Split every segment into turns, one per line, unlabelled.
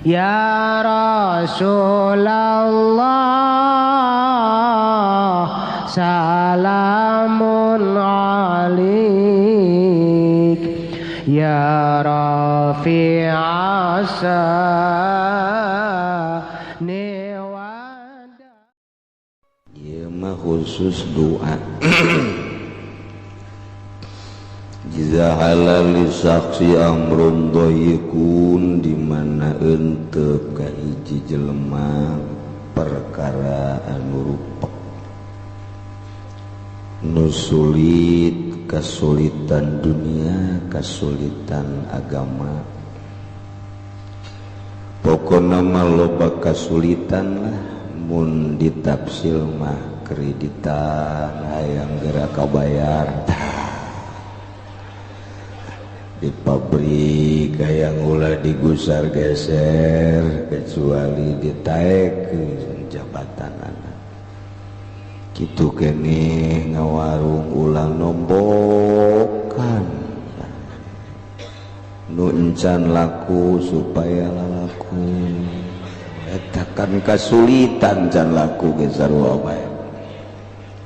Ya Rasulullah salamun alaik ya rafi'as sani wa.
Ieu mah khusus doa. Jiza halal saksi amrun dhayyikun di mana entep ka hiji jelema perkara anu rupek nu sulit, kasulitan dunia, kasulitan agama, pokona mah loba kasulitan lah. Mun ditafsil mah kreditan hayang geura kabayar di pabrik hayang ulah digusar geser kecuali ditaekkeun jabatan anak kitu keneh ngawarung ulah nombokan nu encan laku supaya lalaku eta kan kasulitan can laku ge sarua bae.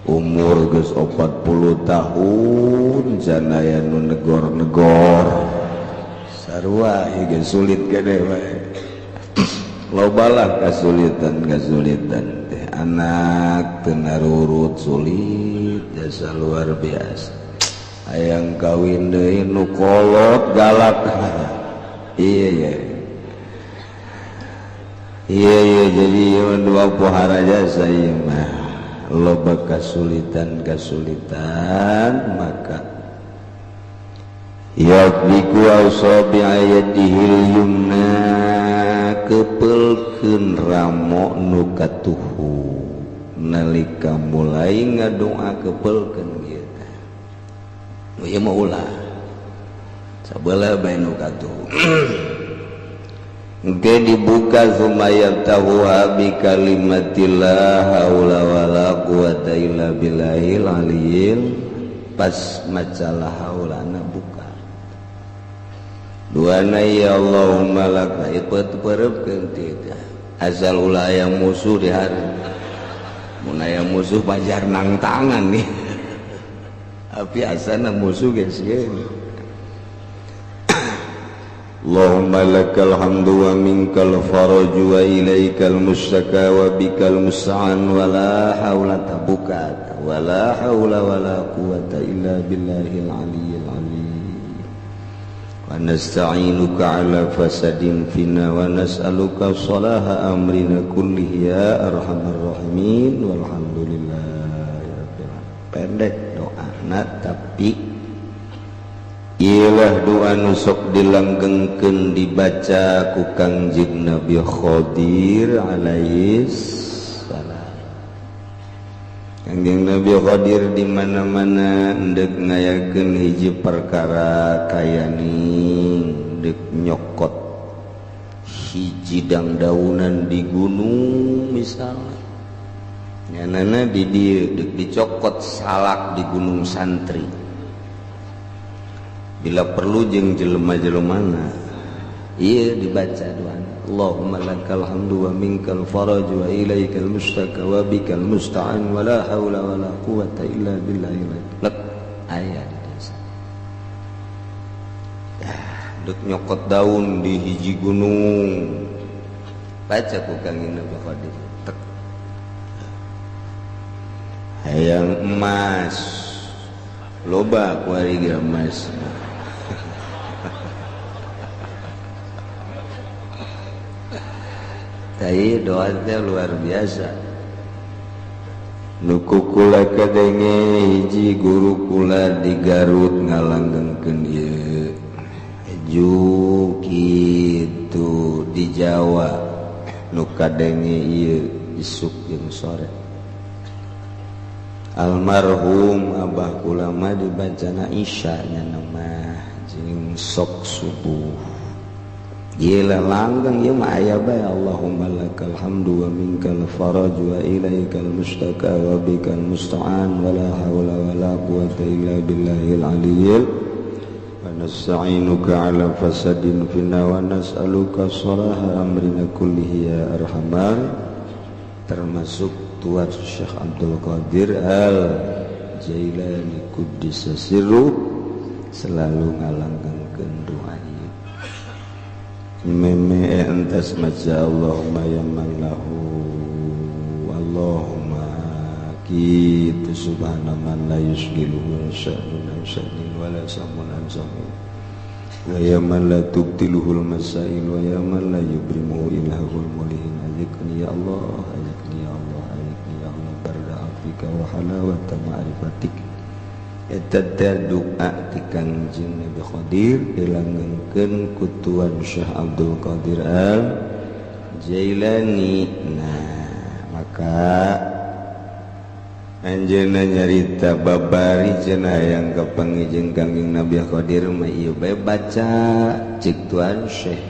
Umur geus 40 tahun can aya nu negor-negor sarua ieu ge sulit gede bae. Lobalah kasulitan-kasulitan teh anak teu narurut sulit jasa luar biasa. Hayang kawin deui nu kolot galak. Iya iya. Iya iya jadi ieu dua pohara jasa ieu mah. Loba kasulitan-kasulitan maka yadbiku asabi ayatihil yumna kepelkeun ramo nu katuhu nalika mulai ngadoa kepelkeun ieu teh nu ieu mah ulah sabelah bae nu katuhu. Engke dibuka sumayabtahuha bi kalimatillah haula wala quwata illa billahil aliyil pas maca la haulana buka duana ya Allahumma laka ipat pereupkeun teh asal ulah aya musuh di hari mun aya musuh pajar nang tangan nih tapi asana musuh geus sieun. Allahumma lakal hamdu wa minkal faraju wa ilaikal mustaka wa bikal musta'an wa la hawla tabuka wa la hawla wa la quwata illa billahil aliyyil azim wa nasta'inuka ala fasadin fina wa nas'aluka salaha amrina kullihi ya arhamar rahimin walhamdulillahi rabbil alamin. Pendek doana tapi ilah doa nu sok dilanggengkeun dibaca ku Kangjeng Nabi Khadir alaihis salam. Kangjeng Nabi Khadir di mana-mana endek ngayakeun hiji perkara kayaning dek nyokot hiji dangdaunan di gunung misalnya nyanana di dieu dek dicokot salak di gunung santri bila perlu jeung jelema-jelemana ieu dibaca doa Allahumma lakal hamdu wa minkal faraj wa ilaikal mustaka wa bikal musta'an wa la haula wa la quwata illa billahil lek aya di desa dek nyokot daun di hiji gunung baca ku Kangjeng Nabi Khadir tek hayang emas loba ku ari ge emas. Tapi doa teh luar biasa. Nu kukula kadenge hiji guru kula di Garut ngalanggengkeun ieu. Ju kitu di Jawa nu kadenge ieu isuk jeung sore. Almarhum abah kula mah dibacana Isya nya mah jeung sok subuh. Gila langgeng ieu mah aya bae Allahumma lakal hamdu wa minkal faraj wa ilaikal mustaka wa bikal musta'an wa la haula wa la quwata illa billahil aliyyil wa Nasta'inuka ala fasadin fina wa nas'aluka salaha amrina kullihi ya arhamar. Termasuk Tuan Syekh Abdul Qadir Al Jailani Quddisa Sirruh selalu ngalanggengkeun doa ieu. Meme entas maca Allahumma ya man lahu Allahumma kitu subhana man la yusgiluhu sya'nun an sya'nin wa la samun an samun wa ya man la tubtiluhul masail wa ya man la yubrimuhu ilahul mulihin. Azikni ya Allah, azikni ya Allah, azikni ya Allah barda afika wa halawata ma'rifatik. Eta teh doa ti Kangjeng Nabi Khadir dilanggengkeun ku Tuan Syekh Abdul Qadir Al Jailani. Nah, maka anjeunna nyarita babari cenah yang kapanggih jeung Kangjeng Nabi Khadir mah ieu bae baca cik Tuan Syekh.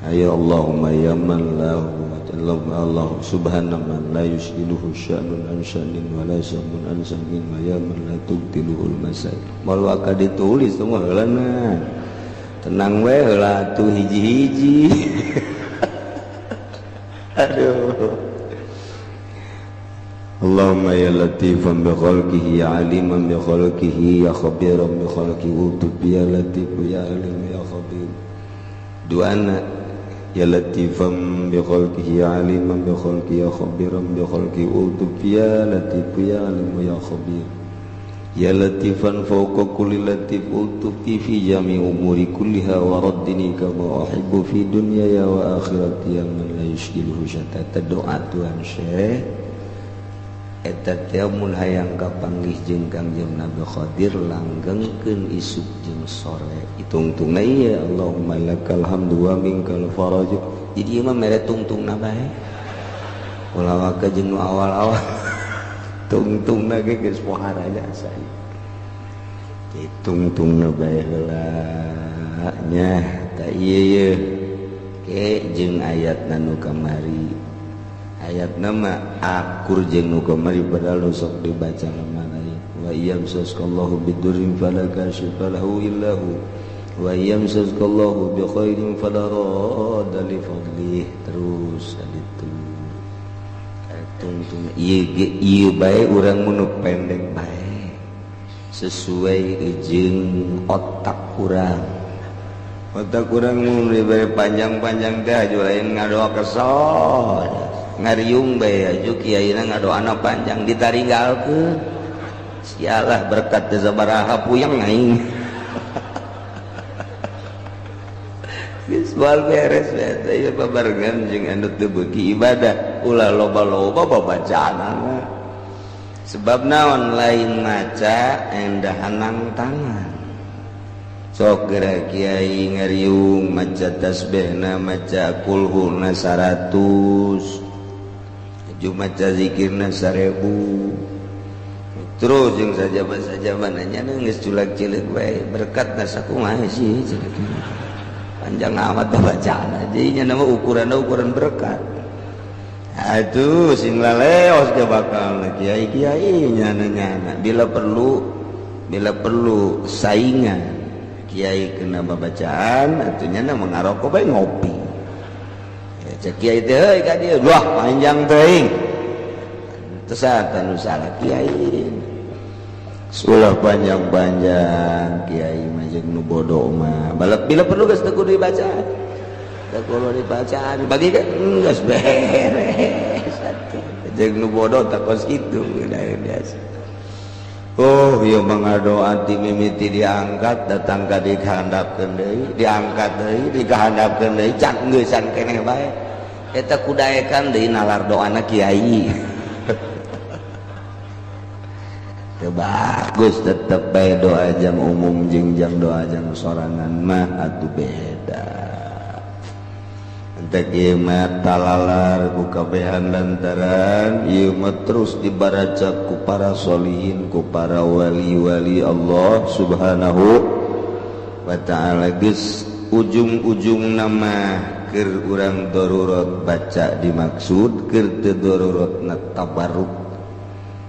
Ayo Allahumma ya man lahu Allah subhana man la yus'iluhu sya'nun an sya'nin wa la samun an samin wa ya man la tubtiluhul masail. Malu aka ditulis tunggu heulana. Tenang we heula atuh hiji-hiji. Aduh. Allahumma ya latifan bi khalqihi ya aliman bi khalqihi ya khabiran bi khalqihi utub ya latif ya alim ya khabir. Duana ya latifan bi khalqihi ya aliman bi khalqihi ya khabiran bi khalqihi utub ya latif ya alim ya khabir. Ya latifan fawqa kulli latif utub fi jami umuri kulliha wa raddini kama uhibbu fi dunyaya wa akhirati ya man la yushkiluhu syatata. Doa Tuhan Syekh eta teh mun hayang kapanggih jeung Kangjeng Nabi Khadir langgengkeun isuk jeung sore. Itungtungna ieu Allahumma lakal hamdu wa minkal faraj. Jadi ieu mah mere tungtungna bae. Ulah waka jeung nu awal-awal. Tungtungna ge geus pohara jasa. Ditungtungna bae heula nya ta ieu ye. Ke jeung ayatna nu kamari. Ayat nama akur jeung nu kamari padahal nu sok dibaca mana wa yamsaskallahu bidurrin fala kashifa lahu illa hu wa yamsaskallahu bi khairin fala radda li fadlih. Terus aditu tungtung ieu ge ieu bae urang mun pendek bae sesuai jeung otak urang. Otak urang mun dibere panjang-panjang teh aju lain ngadoa kesel ngariung bae aju kiaina ngadoana panjang ditaringgalkeun. Sialah berkat teh sabaraha puyeng aing. Geus moal beres bae teh ieu babarengan jeung anu teu beuki ibadah ulah loba-loba babacaanana. Sebab naon lain maca endahanang tangan. Sok geura kiai ngariung maca tasbihna maca kulhuna 100 maca zikirna 1000 terus jeung sajaba-sajabana nya geus culak-cileuk bae berkatna sakumaha sih panjang amat bacaana jadi nya nama ukuran berkat. Aduh sing laleos ge bakal kiai-kiai nyana-nyana bila perlu saingan kiai kena babacaan atuh nya ngarokok bae ngopi. Cek kiai teh heuy ka dieu wah panjang teuing. Teu anu salah kiai. Ulah panjang-panjang kiai mah jeung nu bodoh mah. Balap bila perlu geus teu kudu dibacaan. Teu kudu dibacaan bagi kan geus beres atuh. Jeung nu bodoh tak kos kitu biasa. Oh ieu mah ngadoa ti mimiti diangkat datang ka dikahandapkeun deui, diangkat deui, dikahandapkeun deui, cak geusan keneh bae. Eta kudaekan deui nalar doana kiai. Teu bagus tetep bae doa jang umum jeung jang doa jang sorangan mah atuh beda. Entek ieu mah talalar ku kabehan lantaran ieu mah terus dibaraca ku para solihin ku para wali-wali Allah Subhanahu wa ta'ala. Geus ujung-ujung nama keur urang darurat baca dimaksud keur teu daruratna tabarruk.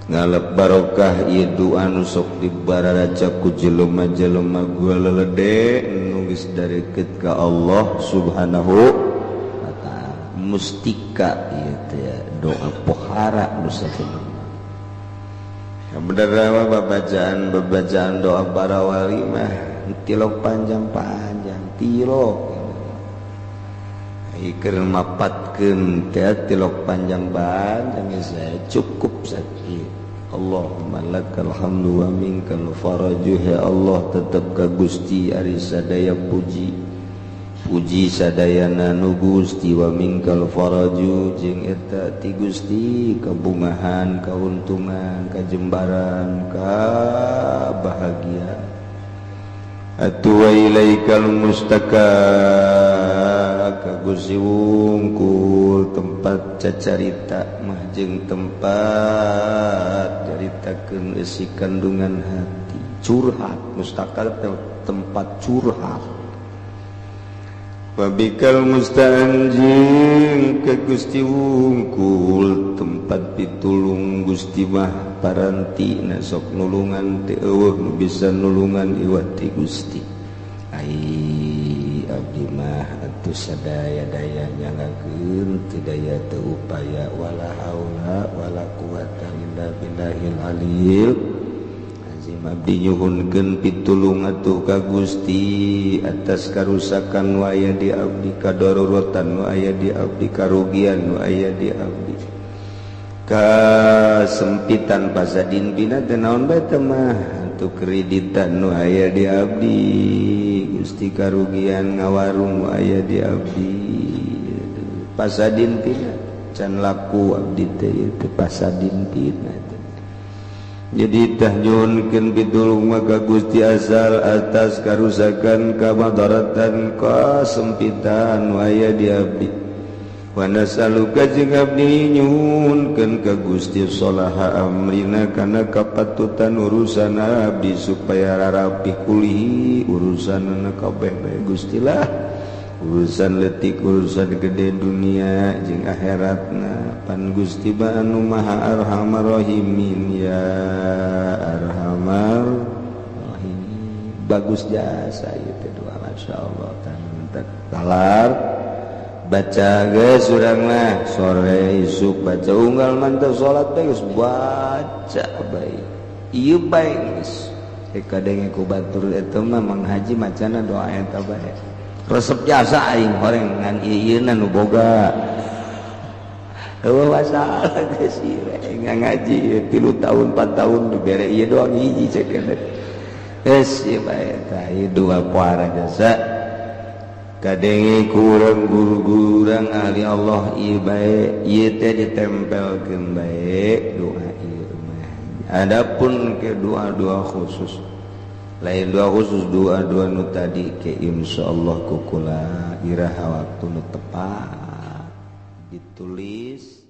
Ngalap barokah ieu doa nu sok dibararaca ku jelema-jelema gua lelede nu geus dareukeut ka Allah Subhanahu wa taala. Mustika ieu teh doa pohara nu sabenerna. Bener mah babacaan doa para wali mah tilok panjang-panjang tilok. Iker mapatkeun teh tilok panjang-panjang saya cukup sakit. Allahumma lakal hamdu wa minkal faraju. Ya Allah tetep ka Gusti ari sadaya puji. Puji sadayana nu Gusti wa minkal faraju jeung eta ti Gusti kabungahan, kauntungan, kajembaran, kabahagiaan. Atuh wa ilaikal mustaka ka Gusti wungkul tempat cacarita mah jeung tempat caritakeun eusi kandungan hati curhat. Mustaka tempat curhat. Wabikal musta'an jeung ka Gusti wungkul tempat pitulung Gusti mah paranti na sok nulungan teu eueuh nu bisa nulungan iwat ti Gusti. Ai abdi mah atuh sadaya-daya nyangakeun teu daya teu upaya wala haula wala quwata illa billahil aliyil azim. Abdi nyuhunkeun pitulung atuh ka Gusti atas karusakan nu aya di abdi, kadororotan nu aya di abdi, karugian nu aya di abdi, kasempitan pasadin bina teu naon bae teh mah atuh kreditan nu aya di abdi Gusti, karugian ngawarung nu aya di abdi pasadin tina can laku abdi teh ieu teh pasadin tina. Jadi tah nyuhunkeun pitulung mah ka Gusti asal atas karusakan kamadaratan kasempitan nu aya di abdi. Wa nasaluka jeung abdi nyuhunkeun ka Gusti sholaha amrina kana kapatutan urusan abdi supaya rarapi kulihi urusanna kabeh bae Gusti lah. Urusan leutik urusan gede dunia jeung akhiratna pan Gusti ba anu maha arhamar rahimin ya arhamar rahimin. Bagus jasa ieu teh doa masyaallah talar baca geus urang mah sore isuk baca unggal mantap salat teh geus baca bae ieu bae geus kadenge ku batur eta mah Mang Haji macana doa eta bae resep jasa aing horeng ngan ieu-ieuna nu boga eueuh masalah geus ieu ngaji 3 tahun 4 tahun dibere ieu doang hiji cek geus ieu bae tah ieu doa puara jasa kadenge ku urang guru-guru urang ahli Allah ieu bae ieu teh ditempelkeun bae doa ieu mah. Adapun ke doa-doa khusus lain doa khusus doa-doa nu tadi ke insyaallah kukula iraha waktu nu tepat ditulis.